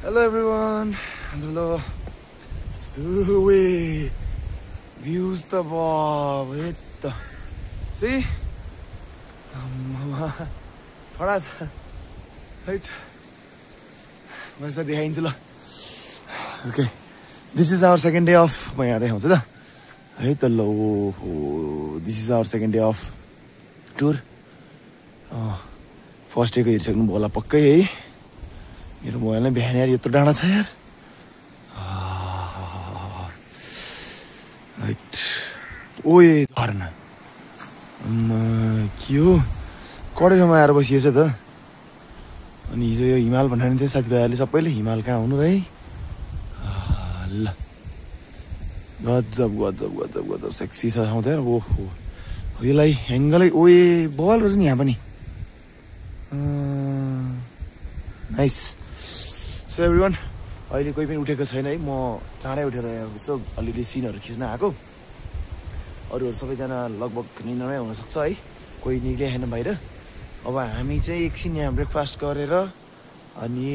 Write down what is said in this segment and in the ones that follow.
Hello everyone. Hello. Way views the wow. Wait the see. Thora cha. Right. Where's the angel? Okay. This is our second day off. म यहाँ देखाउँछु त. है त लो. This is our second day off tour. First day को हेरिसक्नु होला पक्कै है. मेरो मोबाइलमा बिहान यार यत्रो डाँडा छ यार. राइट. ओए झरना. के हो? कडेसम्म आएर बसिएछ त. अनि हिजो यो हिमाल भन्ने थियो साथीभाइहरूले सबैले हिमाल कहाँ हुनु र है. ल. गजब गजब गजब गजब सेक्सी छ ठाउँ त यार. ओहो. यसलाई एङ्गलै ओए बल रहेछ नि यहाँ पनि. नाइस. सो एभ्रिवान अहिले कोही पनि उठेको छैन है. म चाँडै उठेर यसो अलिअलि सिनहरू खिच्न आएको. अरूहरू सबैजना लगभग निन्द्रामै हुनसक्छ है. कोही निक्लिएन बाहिर. अब हामी चाहिँ एकछिन यहाँ ब्रेकफास्ट गरेर अनि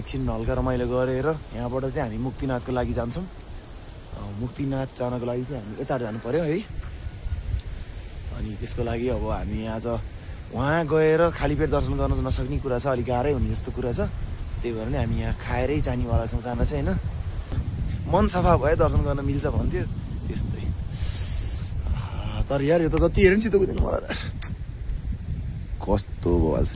एकछिन हल्का रमाइलो गरेर यहाँबाट चाहिँ हामी मुक्तिनाथको लागि जान्छौँ. मुक्तिनाथ जानको लागि चाहिँ हामी यता जानु पर्यो है. अनि त्यसको लागि अब हामी आज वहाँ गएर खाली पेट दर्शन गर्न नसक्ने कुरा छ. अलिक गाह्रै हुने जस्तो कुरा छ. त्यही भएर नै हामी यहाँ खाएरै जानेवाला छौँ. जान चाहिँ होइन मन सफा भए दर्शन गर्न मिल्छ भन्थ्यो. त्यस्तै. तर यार यो त जति हेऱ्यो नि चित्त बुझ्दैन मलाई त. कस्तो बवाल छ.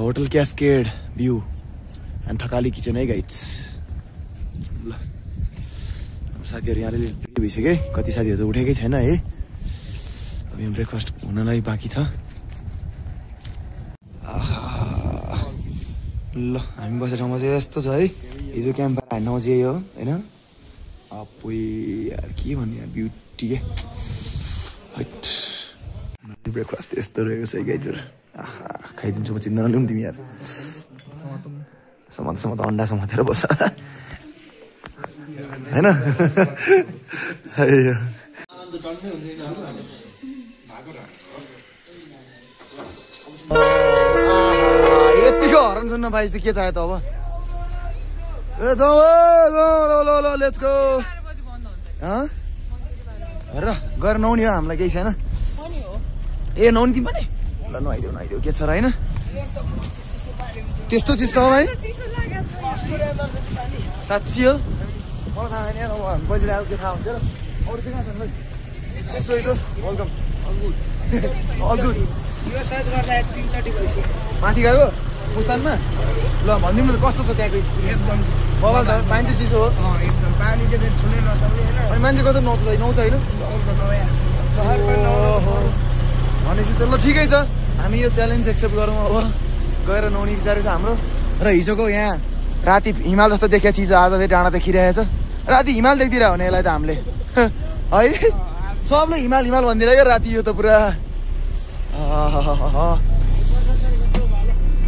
Hotel cascade view and Thakali kitchen है गाइज. ल साथीहरू यहाँले रेडी भइसक्यो. कति साथीहरू त उठेकै छैन है. अब यहाँ ब्रेकफास्ट हुनलाई बाँकी छ. ल हामी बसेर ठाउँमा चाहिँ यस्तो छ है. हिजो क्याम्प हान्ने ठाउँ चाहिँ यही हो होइन. अपुई यार के भन्ने यार ब्युटी के. ब्रेकफास्ट यस्तो रहेको छ गाइजहरू. खाइदिन्छु म. चिन्ता नलिउँ तिमी यार. समात अन्डा समातेर बस होइन. यतिको हरन सुन्न पाइस त के चाहियो त अब. ए जाऊ ल लेट्स गो. हेर गएर नहुने हो हामीलाई केही छैन. ए नहुने तिमी पनि. ल नुहाइदेऊ के छ र होइन. त्यस्तो चिज छ है. साँच्ची हो. मलाई थाहा छैन अब हामी बजीले आएको के थाहा हुन्छ र. अरू चाहिँ कहाँ छन् भाइ. यसो हेर्नुहोस्. वेलकम. All good. माथि गएको मुस्तानमा. ल भनिदिनु न कस्तो छ त्यहाँको एक्सपिरियन्स. बवाल छ. पानी चाहिँ चिसो हो. एकदम पानी चाहिँ छुनै नसक्ने होइन. अनि मान्छे कस्तो नुहाउँछ होइन. भनेपछि त ल ठिकै छ. हामी यो च्यालेन्ज एक्सेप्ट गरौँ. अब गएर नुहाउने विचार छ हाम्रो. र हिजोको यहाँ राति हिमाल जस्तो देखिया चिज आज फेरि डाँडा देखिरहेछ. राति हिमाल देख्दिरह्यो भने यसलाई त हामीले है सबले हिमाल भनिदिरहेको राति. यो त पुरा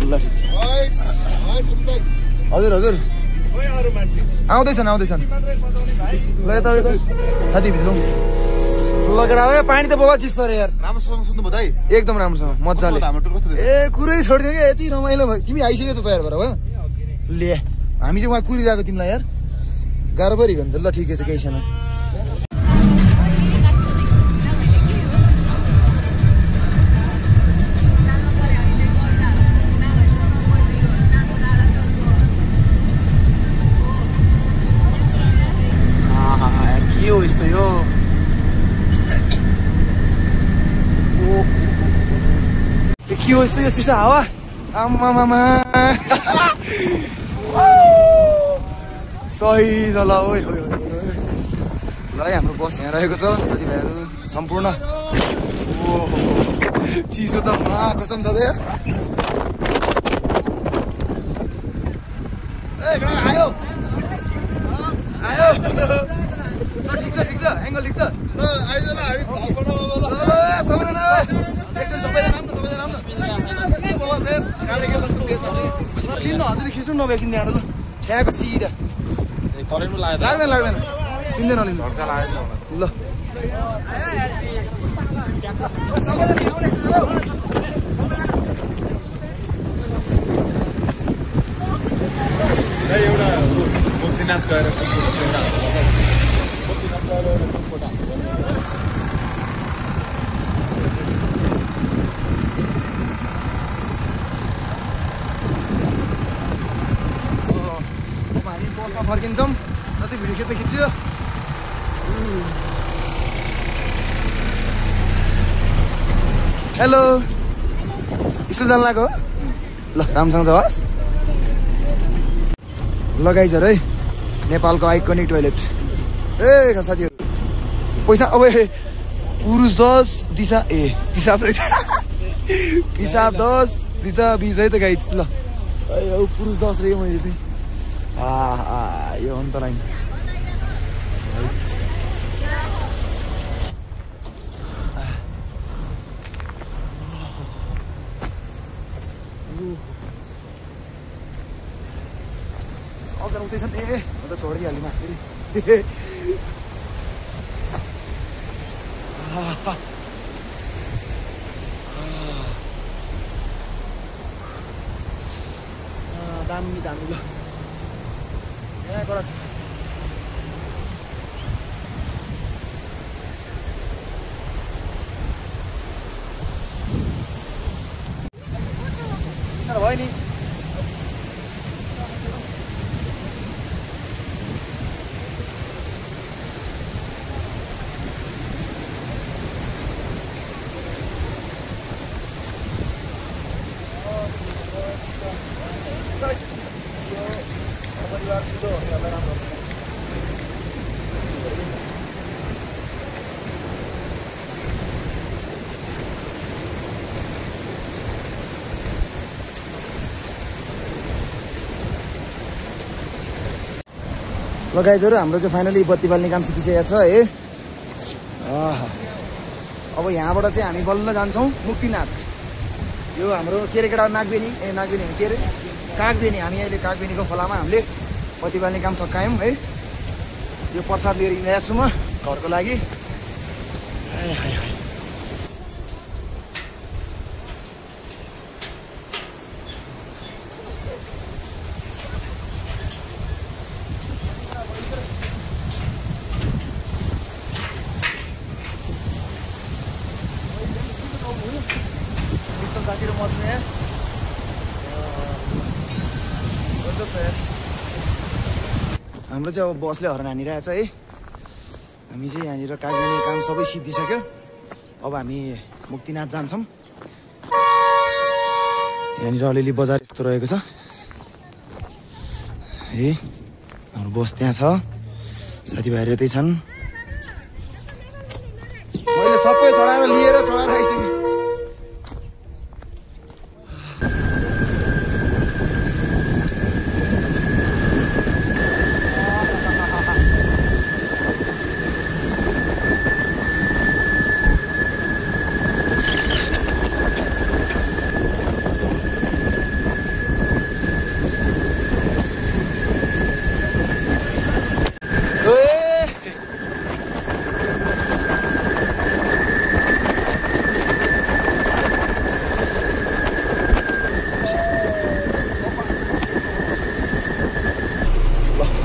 ल ठिक छ. हजुर आउँदैछन्. ल यता साथी भित्र जाउँ. ल केटा पानी त बवाल चिज छ अरे यार. राम्रोसँग सुन्नु भयो है. एकदम राम्रोसँग मजाले. ए कुरै छोडिदियो क्या. यति रमाइलो भयो. तिमी आइसकेको छ तयार भएर भयो. ले हामी चाहिँ उहाँ कुरिरहेको तिमीलाई यार. गाह्रो पऱ्यो भने त. ल ठिकै छ केही छैन. के हो यस्तो यो. के हो यस्तो यो चिसो हावा. आमामामा सही छ ल. ल हाम्रो बस यहाँ रहेको छ साथीभाइहरू सम्पूर्ण. चिसो त कसम छ त यार आयो आयो ठिक छ एङ्गल ठिक छ सबैजना लिनु हजुरले खिच्नु नभएकिन त्यहाँबाट ल ठ्याएको सिधा लाग्दैन चिन्दैन लिनु ल एउटा मुक्तिनाथ गएर फर्किन्छौँ जति भिडियो खेच्दै खिच्यो हेलो स्कुल जानु लाग्यो ल राम्रोसँग जाओस् लगाइज है नेपालको आइकोनिक टोइलेट ए साथीहरू पैसा अब पुरुष 10 दिशा पिसाब रहेछ पिसाब 10 दिशा 20 है त गाइज ल पुरुष 10 रहेछ मैले चाहिँ यो अन्त लाइन सबजना उतैछन् म त छोडिदिइहालेँ मास्तिर दामी दामी ल यहाँ गराएको छ भयो नि ल गाइजहरु हाम्रो चाहिँ फाइनली बत्ती बाल्ने काम सिकिसकेको छ है अब यहाँबाट चाहिँ हामी बल्ल जान्छौँ मुक्तिनाथ यो हाम्रो के अरे केटा नागबेनी नागबेनी के अरे कागबेनी हामी अहिले कागबेनीको खोलामा हामीले बत्ती बाल्ने काम सकायौँ है यो प्रसाद लिएर हिँडिरहेको छु म घरको लागि साथीहरु म छु यहाँ हाम्रो चाहिँ अब बसले हर्न हानिरहेछ है हामी चाहिँ यहाँनिर कागबेनी काम सबै सिद्धिसक्यो अब हामी मुक्तिनाथ जान्छौँ यहाँनिर अलिअलि बजार यस्तो रहेको छ है हाम्रो बस त्यहाँ छ साथीभाइहरू त्यही छन् मैले सबै चढाएर लिएर चढाएर आइसकेँ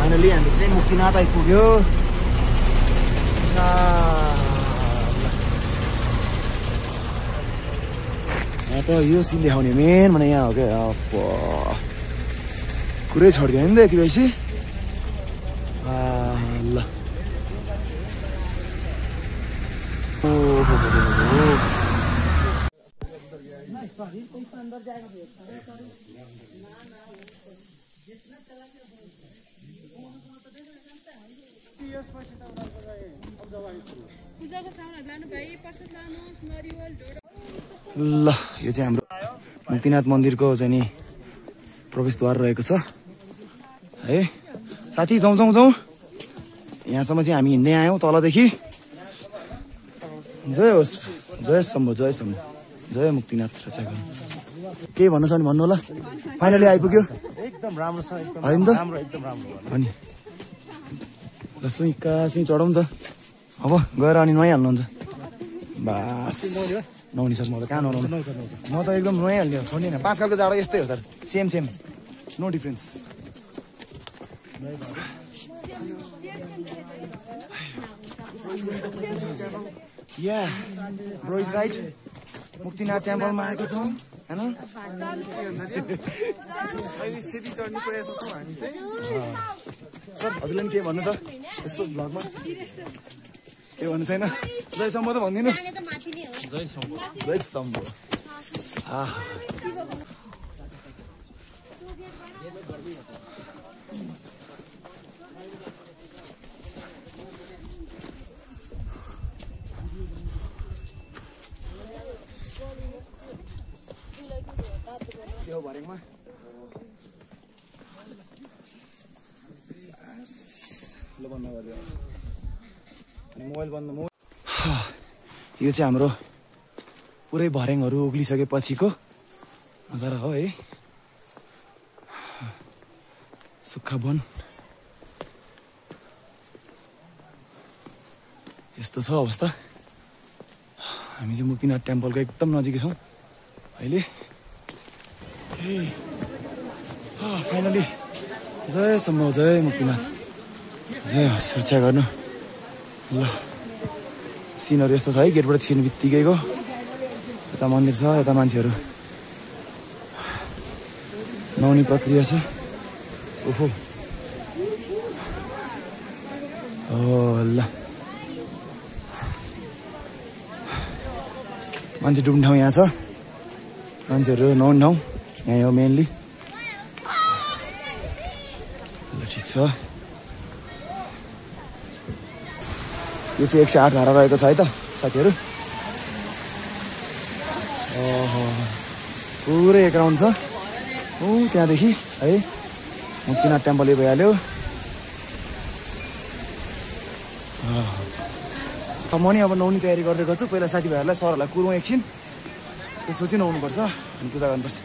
फाइनली हामी चाहिँ मुक्तिनाथ आइपुग्यो यहाँ त यो सिन देखाउने मेन भने यहाँ हो क्या कुरै छोडिदियो नि त यति भएपछि ल पूजाको सामानहरु लानु भाइ प्रसाद लानुस् नरिवल ढोडा ल यो चाहिँ हाम्रो मुक्तिनाथ मन्दिरको चाहिँ नि प्रवेशद्वार रहेको छ है साथी। जाउँ जाउँ जाउँ यहाँसम्म चाहिँ हामी हिँड्दै आयौँ तलदेखि। जय होस्, जय शम्भो, जय शम्भो, जय मुक्तिनाथ रक्षागण। के भन्नु छ भने भन्नु होला। फाइनली आइपुग्यो। एकदम राम्रो छ, एकदम होइन त राम्रो, एकदम राम्रो हो नि। ल सुई चढाउँ त अब गएर अनि नुहाइहाल्नुहुन्छ। बास नुहाउने सर म त कहाँ नुहाउनु, म त एकदम नुहाइहाल्ने हो, छोड्ने होइन। 5 खालको जाडो यस्तै हो sir, same same, no difference. Yeah bro is right, Muktinath टेम्पलमा आएको छौँ हैन। सर हजुरलाई के भन्नु छ यसो भ्लगमा, के भन्नु छैन? जय शम्भो त भन्दिनँ। जय शम्भो, जय शम्भो। यो भरेङमा ल बन्द गरिदियो अनि मोबाइल बन्द। यो चाहिँ हाम्रो पुरै भरेङहरू उक्लिसकेपछिको नजारा हो है। सुक्खा वन यस्तो छ अवस्था। हामी चाहिँ मुक्तिनाथ टेम्पलको एकदम नजिकै छौँ अहिले। फाइनली जय शम्भो, जय मुक्तिनाथ, जय होस् रक्षा गर्नु। ल सिनहरू यस्तो छ है, गेटबाट छिर्नु बित्तिकैको यता मन्दिर छ, यता मान्छेहरू नुहाउने प्रक्रिया छ। ओहो ल मान्छे डुब्ने ठाउँ यहाँ छ, मान्छेहरू नुहाउने ठाउँ यहाँ हो मेनली। ल ठिक छ। यो चाहिँ 108 धारा रहेको छ है त साथीहरू। ओहो पुरै एक राउन्ड छ त्यहाँदेखि है मुक्तिनाथ टेम्पल भइहाल्यो। म नि अब नुहाउने तयारी गर्दै गर्छु। पहिला साथीभाइहरूलाई सरहरूलाई कुरौँ एकछिन, त्यसपछि नुहाउनुपर्छ अनि पूजा गर्नुपर्छ।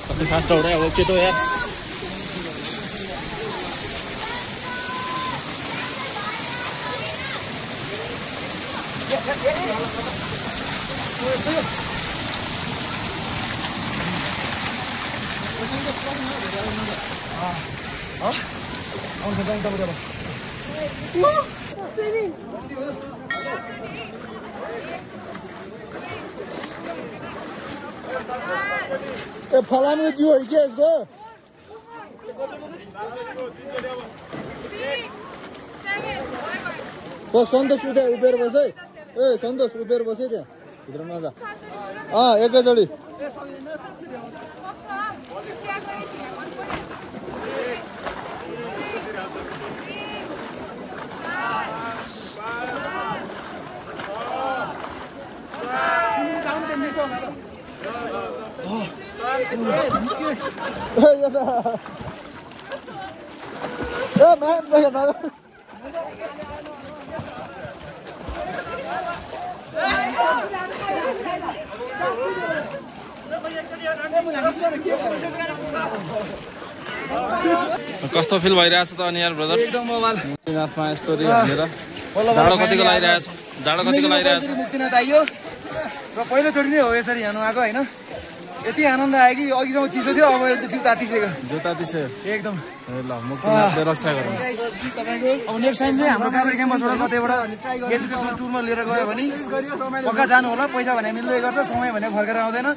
कति फास्ट हो रहा है वो के तो यार। फलामको जिउ हो कि यसको? सन्तोष उभिएर बस है। ए सन्तोष उभिएर बस है त्यहाँ भित्र नजा। एकैचोटि कस्तो फिल भइरहेछ त अनि यार ब्रदर? एकदम मोबाइल मुक्तिनाथमा यस्तो भनेर जाडो कतिको लागिरहेछ? जाडो कतिको लागिरहेछ? मुक्तिनाथ आइयो र पहिलोचोटि नै हो यसरी हेर्नु आएको होइन। यति आनन्द आयो कि अघिसम्म चिसो थियो, अब जिउ तातिसक्यो। एकदम ल मुक्तिनाथले रक्षा गरौँ। अब नेक्स्ट टाइम चाहिँ हाम्रो काभ्रे क्याम्पसबाट कतैबाट एजुकेसनल टुरमा लिएर गयो भने पक्का जानु होला। पैसा भने मिल्दै गर्छ, समय भने फर्केर आउँदैन।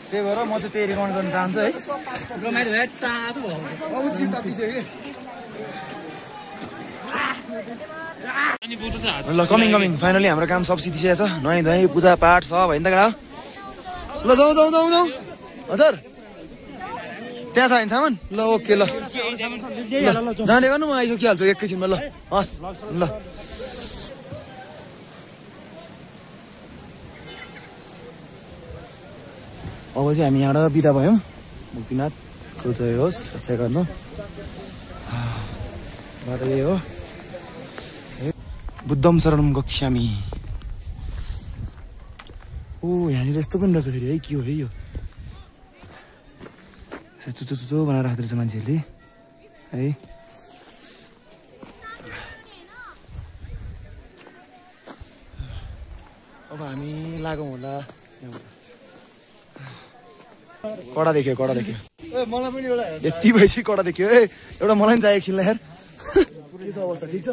त्यही भएर म चाहिँ त्यही रिकमेन्ड गर्न चाहन्छु है। ल कमिङ फाइनली हाम्रो काम सब सिधिसकेको छ। नुहाइ धुवाइ पूजा पाठ सब होइन त केटा? ल जाउँ हजुर त्यहाँ छ होइन सामान ल ओके ल जाँदै गर्नु म आइसकिहाल्छु एकैछिनमा ल हस् ल अब चाहिँ हामी यहाँबाट बिदा भयौँ मुक्तिनाथको जय होस् रक्षा गर्नु बाटो यही हो बुद्धम शरणम गच्छामि ओ यहाँनिर यस्तो पनि रहेछ फेरि है के हो है यो चुचो चुचो बनाएर राख्दो रहेछ मान्छेहरूले है अब हामी लागौँ होला कडा देख्यो मलाई पनि एउटा यति भएपछि कडा देख्यो ए एउटा मलाई पनि चाहिएको छिन् यार के छ अवस्था ठिक छ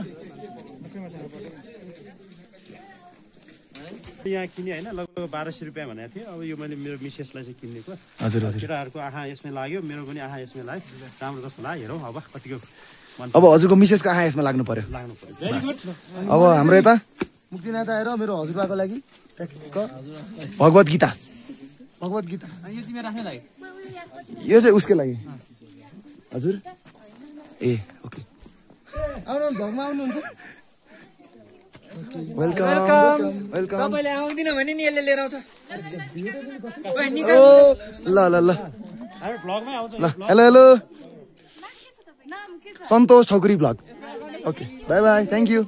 यहाँ किने होइन लगभग 1200 रुपियाँ भनेको थियो अब यो मैले मेरो मिसेसलाई चाहिँ किनेको हजुर हजुर केटाहरूको आँखा यसमै लाग्यो मेरो पनि आँखा यसमै लाग्यो राम्रो जस्तो लाग्यो हेरौँ अब कतिको अब हजुरको मिसेसको आँखा यसमा लाग्नु पर्यो अब हाम्रो यता मुक्तिनाथ आएर मेरो हजुरबाको लागि भगवत गीता यो चाहिँ उसकै लागि हजुर ए ओके आउनुहुन्छ घरमा आउनुहुन्छ वेलकम तपाईले आउँदिन भने नि यसले लिएर आउँछ ल ल ल hello Santosh Thakuri blog okay by by thank you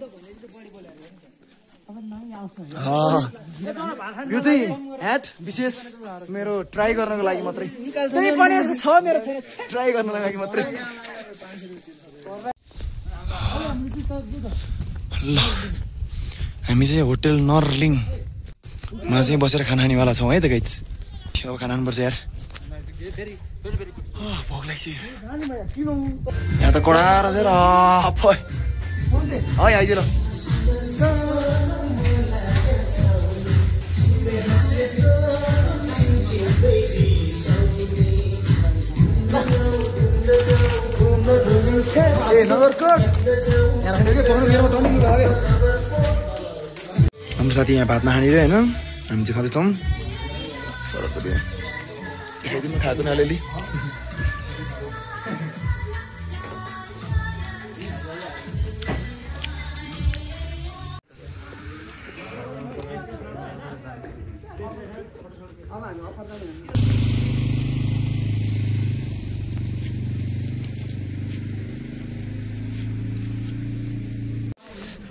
yo चाहिँ ह्याट विशेष मेरो ट्राई गर्नको लागि मात्रै ट्राई गर्नको लागि मात्रै ल हामी चाहिँ होटल नर्लिङमा चाहिँ बसेर खाना खानेवाला छौँ है त गाइज अब खाना खानुपर्छ यार भोक लाग्छ यहाँ त कडा रहेछ र है आइदिएर हाम्रो साथी यहाँ भात नखानेर होइन हामी चाहिँ खाँदैछौँ सर त देखाइदिनु खाएको न अलिअलि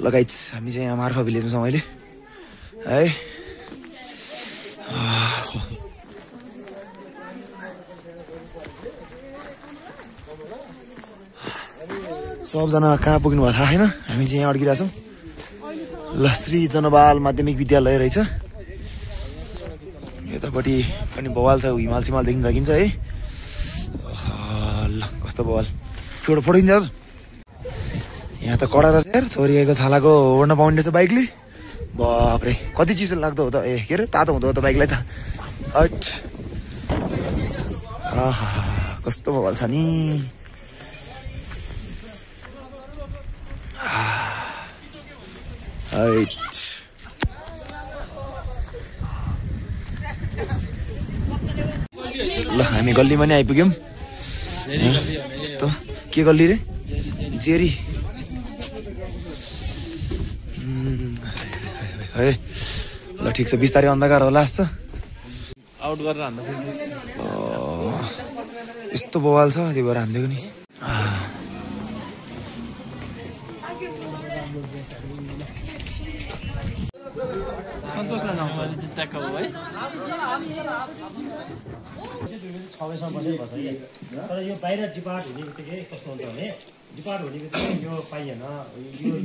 लगाइज हामी चाहिँ यहाँ मार्फा भिलेजमा छौँ अहिले है सबजना कहाँ पुग्नु भयो थाहा छैन हामी चाहिँ यहाँ अड्किरहेछौँ ल श्री जनबाल माध्यमिक विद्यालय रहेछ यतापट्टि पनि बवाल छ हिमाल सिमाल देखिन सकिन्छ है ल कस्तो बवाल एउटा फोटो खिन्छ यहाँ त कडा रहेछ यार छोरी आएको छालाको ओड्न पाउने रहेछ बाइकले बाफ्रे कति चिसो लाग्दो हो त ए के अरे तातो हुँदो हो त बाइकलाई त हट कस्तो बवाल छ नि ल हामी गल्लीमा नि आइपुग्यौँ यस्तो के गल्ली रे जेरी है ल ठिक छ बिस्तारै अन्धकार होला जस्तो आउट गरेर हान्दा यस्तो बवाल छ त्यही भएर हान्दिएको नि सन्तोषलाई नआउँछ अलि जित्ताको हो है छवेसम्म बसेको छ कि तर यो बाहिर डिपार्ट हुने बित्तिकै कस्तो हुन्छ भने डिपार्ट हुने बित्तिकै यो पाइएन यो